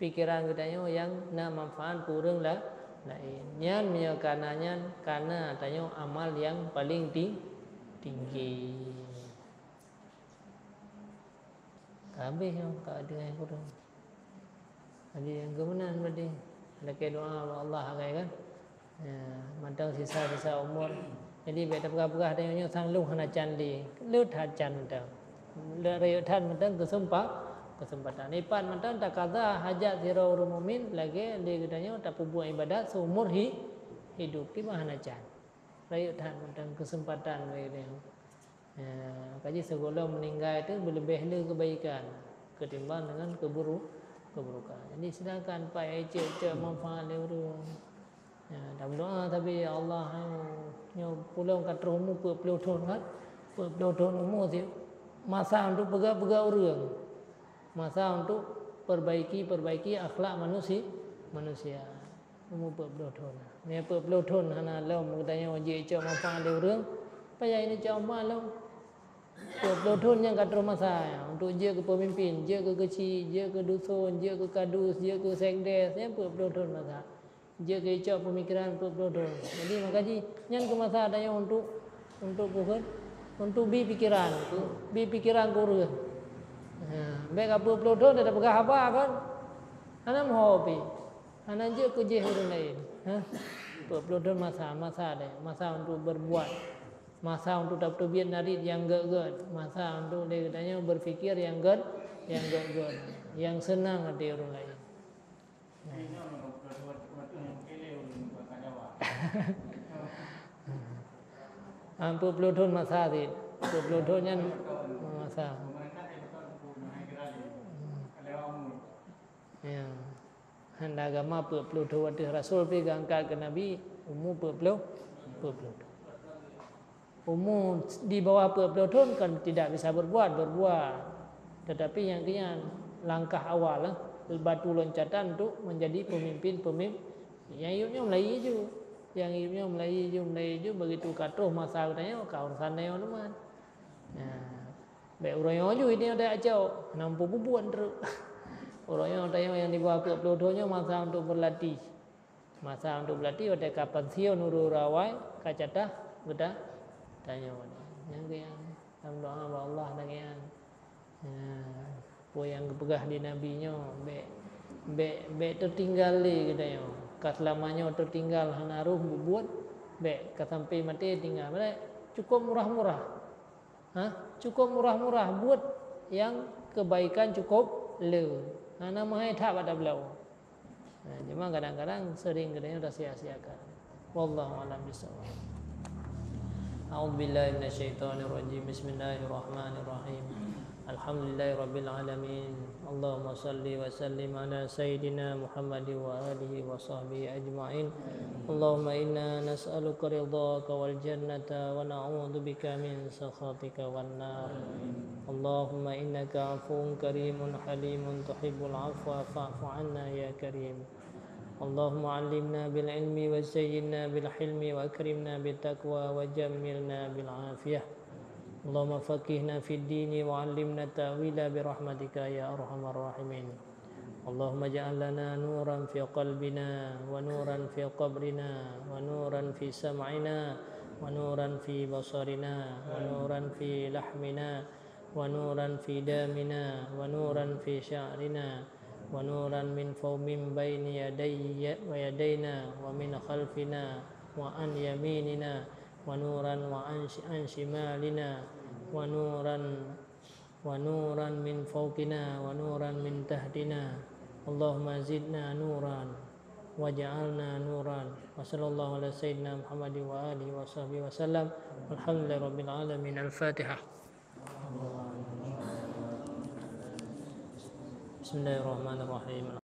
Pikiran geutanyoe nyang na manfaat keu ureuëng la-, laén. Nyan meunyoe kana nyan, kana tanyoe amal nyang paleng ting-, tinggi. Ka habéh nyoe, ka deungon kureueng. Jadi, nyang keumeunang berarti lakée doa bak Allah agak kan. Ya, mantong sisa-sisa umur. Jadi, bék tapeugah-peugah tanyoe nyoe sang lôn hana can lé. Le that can mantong. Le rayeuk that mantong keuseumpa-, keuseumpatan. Ipat mantong takaza hajat sidroe ureuëng mukmin lagée lé geutanyoe tapeubuet ibadat seumur hi-, hidup. Kiban hana can. Rayeuk that mantong keuseumpatan bagi geutanyoe. Ya, kaji sigohlom meuninggai teuh beuleubeh le keubaikan keutimbang deungon keuburu-, keuburukan. Jadi, silakan pakai cek-cek manfaat lé ureuëng. Ya, dan doa tapi, "Ya Allah, nyoe pulom ka troh umu peuet ploh thon kan? Peuet ploh thon umu sih masa untuk peugah-peugah ureuëng. Masa untuk perbaiki-perbaiki akhlak manusi-, manusia." Umu peuet ploh thon. Meunyoe peuet ploh thon hana lom geutanyoe jicok manfaat lé ureuëng, payah ini cok manfaat lom. Peuet ploh thon nyang ka troh masa, ya, untuk jeuet keu peumimpin, jeuet keu keuchik, jeuet keu duson, jeuet keu kadus, jeuet keu sekdes, nyan peuet ploh thon masa. Jeuet keu icok peumikiran peuet ploh thon. Jadi, maka jih, nyan keu masa tanyoe untuk, untuk peue kheun? Untuk bi pikiran, bi pikiran keu ureuëng. Ha, bék ka peuet ploh thon, dah peugah haba kan? Hana meuho pi. Hana jeuet keu jéh ureuëng laén. Ha? Peuet ploh thon masa, masa deh, masa untuk berbuat. Masa untuk tapeubiet narit nyang gét-gét. Masa untuk lé geutanyoe berpikir nyang gét, nyang gét-gét. Nyang seunang até ureuëng laén. Peuet ploh thon masa cit. Peuet ploh thon nyan masa. Ya. Hana agama peuet ploh thon watée Rasul pi geuangkat keu Nabi, umu peuet ploh, peuet ploh thon. Umu di bawah peuet ploh thon kan tidak bisa berbuat, berbuat. Tetapi nyang keu nyan langkah awal, eh, batu loncatan untuk menjadi pemimpin-pemimpin. Nyang hidup nyoe meulayeue ju. Nyang hidup nyoe meulayeue ju, meulayeue ju, begitu ka troh masa geutanyoe, ka urusan tanyoe teuma. Nah, bék uroe nyoe ju ini ada acok, hana muphom peubuet treuk. Uroe nyoe tanyoe nyang di bawah peuet ploh thon nyoe masa untuk berlatih. Masa untuk berlatih, watée ka pensiun ureuëng-ureuëng awai, ka catah geuta tanyoe. Nyang keu nyan, lam doa bak Allah lagée nyan. Ya, peue nyang geupeugah di Nabi nyoe, bék, bék, bék teutinggai lé geutanyoe. Ka seulama nyoe teutinggai hana roh bubuet, bék ka sampai maté tinggai. Bék, cukôp murah-murah. Ha? Cukôp murah-murah, buet nyang keubaikan cukôp le. Hana meuhai that bak tabloe. Nah, cuma kadang-kadang sering geutanyoe tasia-siakan. Wallahu a'lam bishawab. A'udzubillahi minasyaitonirrajim. Bismillahirrahmanirrahim. Alhamdulillahirabbil alamin. Allahumma shalli wa sallim ala sayyidina Muhammad wa alihi wa sahbihi ajma'in. Allahumma inna nas'aluka ridhaka wal jannata wa na'udzubika min sakhatika wan nar. Allahumma innaka afuwun karimun halimun tuhibbul afwa fa'fu anna ya karim. Allahumma allimna bil ilmi wa zayyinna bil hilmi wa akrimna bit taqwa wa jammilna bil afiyah. Allahumma faqihna fid dini wa allimna ta'wila bi rahmatika ya arhamar rahimin. Allahumma ij'al lana nuran fi qalbina wa nuran fi qabrina wa nuran fi sam'ina wa nuran fi basarina wa nuran fi lahmina wa nuran fi damina wa nuran fi sya'rina wa nuran min fawmin baini yadayya wa yadaina wa min khalfina wa an yaminina wa nuran wa an, an shimalina wa nuran wa nuran min fawqina wa nuran min tahtina. Allahumma zidna nuran waj'alna nuran. Wa sallallahu ala sayyidina Muhammadin wa alihi wa sahbihi wa sallam. Walhamdulillahi rabbil alamin. Al-Fatihah. Bismillahirrahmanirrahim.